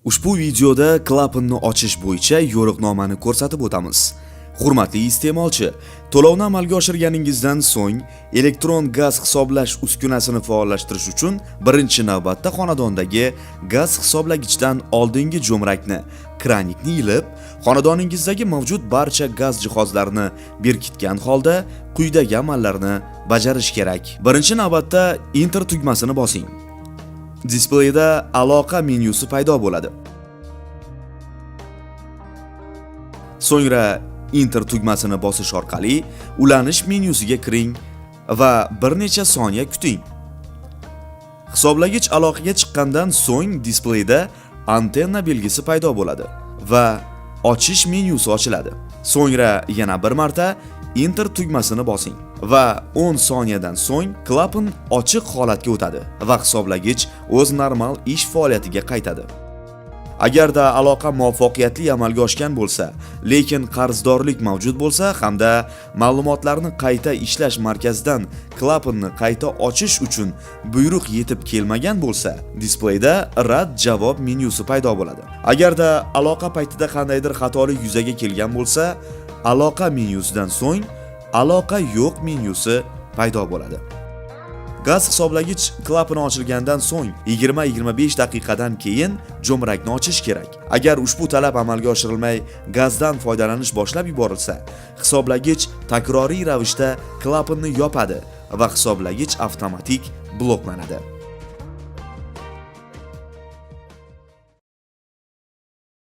Ushbu videoda klapanni ochish bo'yicha yo'riqnomani ko'rsatib o'tamiz. Hurmatli iste'molchi, to'lovni amalga oshirganingizdan so'ng elektron gaz hisoblash uskunasini faollashtirish uchun birinchi navbatda xonadondagi gaz hisoblagichdan oldingi jo'mrakni, kranikni ilib, xonadoningizdagi mavjud barcha gaz jihozlarini berkitgan holda quyidagi amallarni bajarish kerak. Birinchi navbatda Enter tugmasini bosing. Displeyda aloqa menyusi paydo bo'ladi. So'ngra Enter tugmasini bosish orqali ulanish menyusiga kiring va bir necha soniya kuting. Hisoblagich aloqaga chiqqandan so'ng displeyda antenna belgisi paydo bo'ladi va ochish menyusi ochiladi. So'ngra yana bir marta Enter tugmasini bosing va 10 soniyadan so'ng klapan ochiq holatga o'tadi va hisoblagich o'z normal ish faoliyatiga qaytadi. Agarda aloqa muvaffaqiyatli amalga oshgan bo'lsa, lekin qarzdorlik mavjud bo'lsa hamda ma'lumotlarni qayta ishlash markazidan klapanni qayta ochish uchun buyruq yetib kelmagan bo'lsa, displeyda rad javob menyusi paydo bo'ladi. Agarda aloqa paytida qandaydir xatolik yuzaga kelgan bo'lsa, aloqa menyusidan so'ng aloqa yo'q menyusi paydo bo'ladi. Gaz hisoblagich klapani ochilgandan so'ng 20-25 daqiqadan keyin jo'mrakni ochish kerak. Agar ushbu talab amalga oshirilmay, gazdan foydalanish boshlab yuborilsa, hisoblagich takroriy ravishda klapanni yopadi va hisoblagich avtomatik bloklanadi.